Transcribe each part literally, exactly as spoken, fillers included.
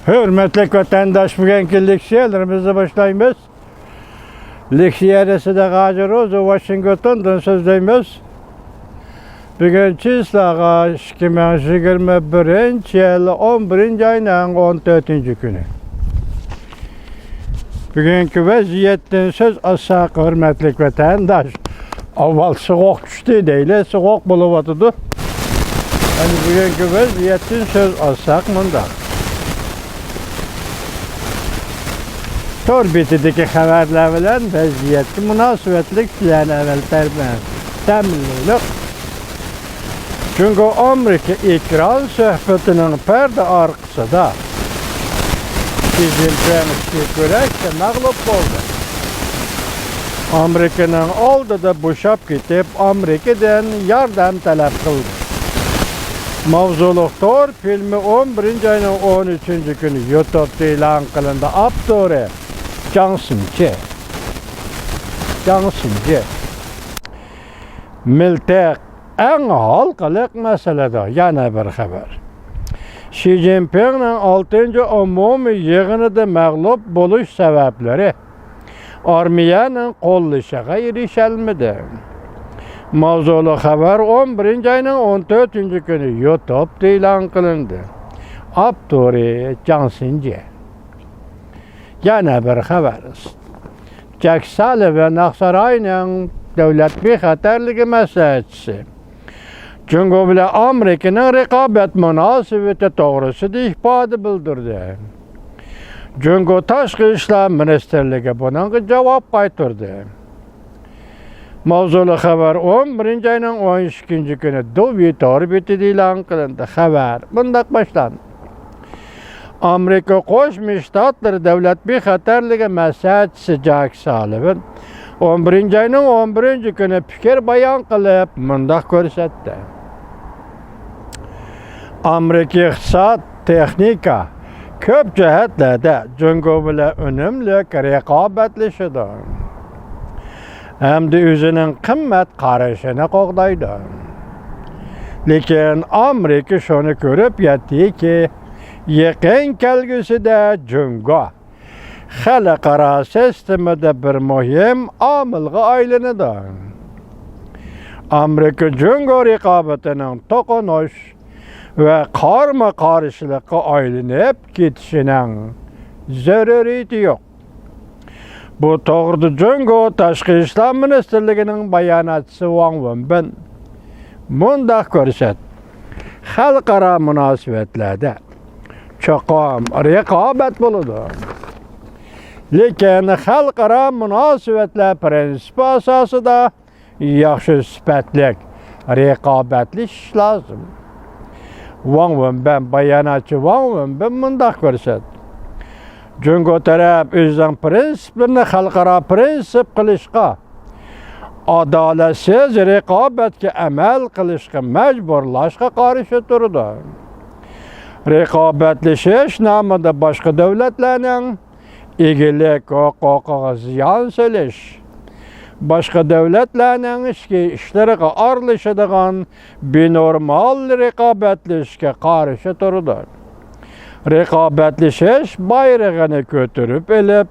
ھۆرمەتلىك ۋەتەنداش، بۈگۈنكى لېكسىيەلىرىمىزنى باشلايمىز. لېكسىيەنى سىزگە ھازىر روزا ۋاشىنگتوندىن سۆزلەيمىز. بۈگۈن چىسلاغا ئىككى مىڭ يىگىرمە بىرىنچى يىل ئون بىرىنچى ئاينىڭ ئون تۆتىنچى كۈنى. بۈگۈنكى ۋەزىيەتتىن سۆز ئاچساق، ھۆرمەتلىك ۋەتەنداش، ئاۋۋال سوغۇق چۈشتى دەيلى، سوغۇق بولۇۋاتىدۇ. ئەمدى بۈگۈنكى ۋەزىيەتتىن سۆز ئاچساق مۇنداق. تور بېتىدىكى خەۋەرلەر بىلەن ۋەزىيەتكە مۇناسىۋەتلىك سىلەرنى ئەۋەل تەربىيە تەمىنلەيلى. جۇڭگو ئامېرىكا ئېكران سۆھبىتىنىڭ پەردە ئارقىسىدا شى جىنپىڭ ئىچكى كۈرەشتە مەغلۇپ بولدى. ئامېرىكىنىڭ ئالدىدا بوشاپ كېتىپ، ئامېرىكىدىن ياردەم تەلەپ قىلدى. ماۋزۇلۇق تور فىلىمى ئون بىرىنچى ئاينىڭ ئون ئۈچىنچى كۈنى يۇتۇبتا ئېلان قىلىندى. ئاپتورى جاڭ سىنچى. جاڭ سىنچى. مىلتىق ئەڭ ھالقىلىق مەسىلىدۇر. يەنە بىر خەۋەر. شى جىنپىڭنىڭ ئالتىنچى ئومۇمىي يىغىنىدا مەغلۇپ بولۇش سەۋەبلىرى. ئارمىيەنىڭ قوللىشىغا ئېرىشەلمىدى. ماۋزۇلۇق خەۋەر ئون بىرىنچى ئاينىڭ ئون تۆتىنچى كۈنى يۇتۇبتا ئېلان قىلىندى. ئاپتورى جاڭ سىنجى. يەنە بىر خەۋەر. جاك سالىۋان، ئاقساراينىڭ دۆلەت بىخەتەرلىكى مەسلىھەتچىسى، جۇڭگو بىلەن ئامېرىكىنىڭ رىقابەت مۇناسىۋىتى توغرىسىدا ئىپادە بىلدۈردى. جۇڭگو تاشقى ئىشلار مىنىستىرلىكى بۇنىڭغا جاۋاب قايتۇردى. ماۋزۇلۇق خەۋەر ئون بىرىنچى ئاينىڭ ئون ئىككىنچى كۈنى دۇۋى تور بېتىدە ئېلان قىلىندى. خەۋەر مۇنداق باشلاندى. ئامېرىكا قوشما شتاتلىرى دۆلەت بىخەتەرلىكى مەسلىھەتچىسى جاك سالىۋان ئون بىرىنچى ئاينىڭ ئون بىرىنچى كۈنى پىكىر بايان قىلىپ، مۇنداق كۆرسەتتى. ئامېرىكا ئىقتىساد، تېخنىكا، كۆپ جەھەتلەردە جۇڭگو بىلەن ئۈنۈملۈك رىقابەتلىشىدۇ ھەمدە ئۆزىنىڭ قىممەت قارىشىنى قوغدايدۇ. لېكىن ئامېرىكا شۇنى كۆرۈپ يەتتىكى، يېقىن كەلگۈسىدە جۇڭگو خەلقئارا سىستېمىدا بىر مۇھىم ئامىلغا ئايلىنىدۇ. ئامېرىكا جۇڭگو رىقابىتىنىڭ توقۇنۇش ۋە قارمۇ قارشىلىققا ئايلىنىپ كېتىشىنىڭ زۆرۈرىيىتى يوق. بۇ توغرىدا جۇڭگو تاشقى ئىشلار مىنىستىرلىكىنىڭ باياناتچىسى ۋاڭ ۋېنبىن مۇنداق كۆرسەتتى: خەلقئارا مۇناسىۋەتلەردە چوقۇم رىقابەت بولىدۇ. لېكىن خەلقئارا مۇناسىۋەتلەر پىرىنسىپى ئاساسىدا ياخشى سۈپەتلىك رىقابەتلىشىش لازىم. ۋاڭ ۋېنبىن، باياناتچى ۋاڭ ۋېنبىن مۇنداق كۆرسەتتى: جۇڭگو تەرەپ ئۆزىنىڭ پىرىنسىپلىرىنى خەلقئارا پىرىنسىپ قىلىشقا، ئادالەتسىز رىقابەتكە ئەمەل قىلىشقا مەجبۇرلاشقا قارشى تۇرىدۇ. رىقابەتلىشىش نامىدا باشقا دۆلەتلەرنىڭ ئىگىلىك ھوقۇقىغا زىيان سېلىش، باشقا دۆلەتلەرنىڭ ئىچكى ئىشلىرىغا ئارىلىشىدىغان بىنورمال رىقابەتلىشىشكە قارشى تۇرىدۇ. رىقابەتلىشىش بايرىقىنى كۆتۈرۈپ ئېلىپ،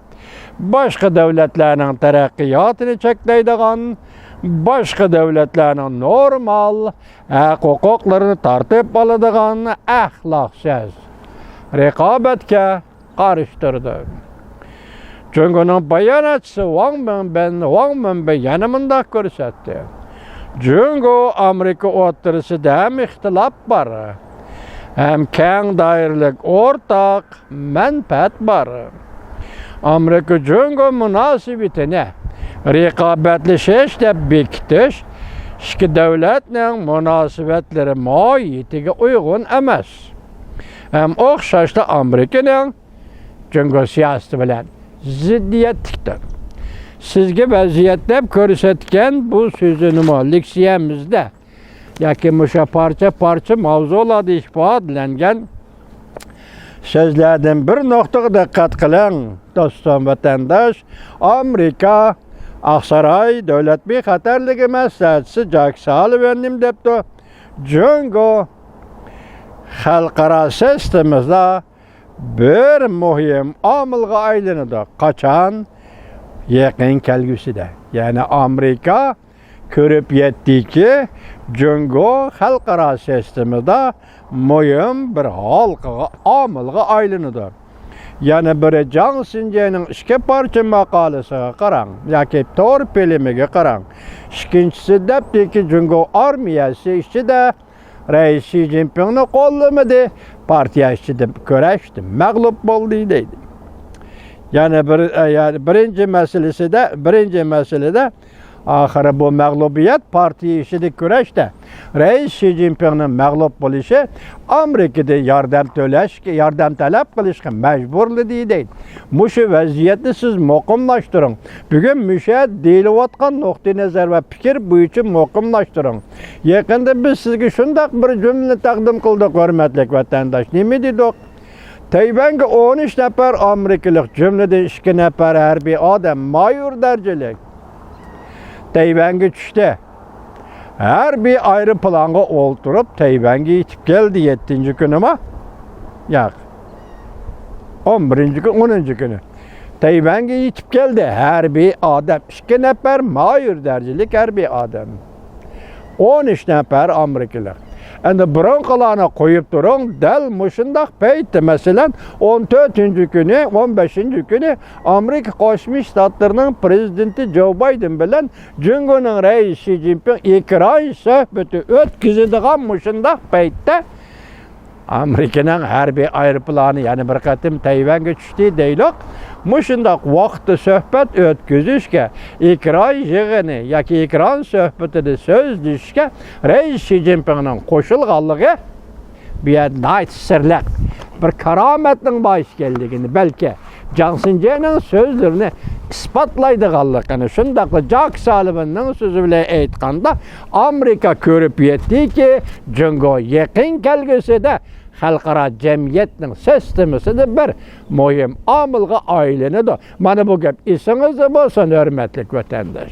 باشقا دۆلەتلەرنىڭ تەرەققىياتىنى چەكلەيدىغان، باشقا دۆلەتلەرنىڭ نورمال ھەق-ھوقۇقلىرىنى تارتىپ ئالىدىغان ئەخلاقسىز رىقابەتكە قارشى تۇرىدۇ. جۇڭگونىڭ باياناتچىسى ۋاڭ مىڭبېن، ۋاڭ مىڭبېن يەنە مۇنداق كۆرسەتتى: جۇڭگو ئامېرىكا ئوتتۇرىسىدا ھەم ئىختىلاپ بار، ھەم كەڭ دائىرىلىك ئورتاق مەنپەئەت بار. ئامېرىكا جۇڭگو مۇناسىۋىتىنى رىقابەتلىشىش دەپ بېكىتىش ئىككى دۆلەتنىڭ مۇناسىۋەتلىرى ماھىيىتىگە ئۇيغۇن ئەمەس. ھەم ئوخشاشلا ئامېرىكىنىڭ جۇڭگو سىياسىتى بىلەن زىددىيەتلىكتۇر. سىزگە ۋەزىيەت دەپ كۆرسەتكەن بۇ سۆزىنىمۇ لېكسىيەمىزدە ياكى مۇشۇ پارچە-پارچە ماۋزۇلاردا ئىپادىلەنگەن سۆزلەردىن بىر نۇقتىغا دىققەت قىلىڭ، دوستۇم ۋەتەنداش. ئامېرىكا ئاقساراي دۆلەت بىخەتەرلىكى مەسلىھەتچىسى جاك سالىۋان نېمە دەپتۇ؟ جۇڭگو خەلقئارا سىستېمىدا بىر مۇھىم ئامىلغا ئايلىنىدۇ. قاچان؟ يېقىن كەلگۈسىدە. يەنى ئامېرىكا كۆرۈپ يەتتىكى، جۇڭگو خەلقئارا سىستېمىدا مۇھىم بىر ھالقىغا، ئامىلغا ئايلىنىدۇ. يەنە بىرى، جاڭ سىنجېنىڭ ئىككى پارچە ماقالىسىغا قاراڭ ياكى تور فىلىمىگە قاراڭ. ئىككىنچىسى، دەپتىكى، جۇڭگو ئارمىيەسى ئىچىدە رەئىس شى جىنپىڭنى قوللىمىدى، پارتىيە ئىچىدە كۈرەشتە مەغلۇپ بولدى دەيدۇ. يەنە بىر، يەنى بىرىنچى مەسىلىسىدە، بىرىنچى مەسىلىدە، ئاخىرى بۇ مەغلۇبىيەت پارتىيە ئىچىدە كۈرەشتە رەئىس شى جىنپىڭنىڭ مەغلۇپ بولۇشى ئامېرىكىدىن ياردەم تۆلەش، ياردەم تەلەپ قىلىشقا مەجبۇرلىدى دەيدۇ. مۇشۇ ۋەزىيەتنى سىز مۇقىملاشتۇرۇڭ. بۈگۈن مۇشۇ يەردە دېيىلىۋاتقان نۇقتىئىنەزەر ۋە پىكىر بويىچە مۇقىملاشتۇرۇڭ. يېقىندا بىز سىزگە شۇنداق بىر جۈملىنى تەقدىم قىلدۇق، ھۆرمەتلىك ۋەتەنداش. نېمە دېدۇق؟ تەيۋەنگە ئون ئۈچ نەپەر ئامېرىكىلىق، جۈملىدىن ئىككى نەپەر ھەربىي ئادەم، مايور دەرىجىلىك، تەيۋەنگە چۈشتى. ھەربىي ئايروپىلانغا ئولتۇرۇپ، تەيۋەنگە يېتىپ كەلدى يەتتىنچى كۈنىما؟ ياق. ئون بىرىنچى كۈن، ئونىنچى كۈنى. تەيۋەنگە يېتىپ كەلدى. ھەربىي ئادەم، ئىككى نەپەر مايور دەرىجىلىك ھەربىي ئادەم. ئون ئۈچ نەپەر ئامېرىكىلىق. ئەمدى بۇرۇنقىلارنى قويۇپ تۇرۇڭ، دەل مۇشۇنداق پەيتتە، مەسىلەن، ئون تۆتىنچى كۈنى، ئون بەشىنچى كۈنى ئامېرىكا قوشما شتاتلىرىنىڭ پرېزىدېنتى جو بايدېن بىلەن جۇڭگونىڭ رەئىسى شى جىنپىڭ ئېكران سۆھبىتى ئۆتكۈزىدىغان مۇشۇنداق پەيتتە، ئامېرىكىنىڭ ھەربىي ئايروپىلانى يەنە بىر قېتىم تەيۋەنگە چۈشتى دەيلۇق. مۇشۇنداق ۋاقىتتا سۆھبەت ئۆتكۈزۈشكە، ئېكران يىغىنى ياكى ئېكران سۆھبىتىدە سۆزلىشىشكە رەئىس شى جىنپىڭنىڭ قوشۇلغانلىقى بۇ يەردە ناھايىتى سىرلىق، بىر كارامەتنىڭ بار ئىكەنلىكىنى، بەلكى جاڭ سىنجېنىڭ سۆزلىرىنى ئىسپاتلايدىغانلىقىنى، شۇنداقلا جاك سالىۋاننىڭ سۆزى بىلەن ئېيتقاندا، ئامېرىكا كۆرۈپ يەتتىكى، جۇڭگو يېقىن كەلگۈسىدە خەلقئارا جەمئىيەتنىڭ سىستېمىسىدا بىر مۇھىم ئامىلغا ئايلىنىدۇ. مانا بۇ گەپ ئېسىڭىزدە بولسۇن، ھۆرمەتلىك ۋەتەنداش.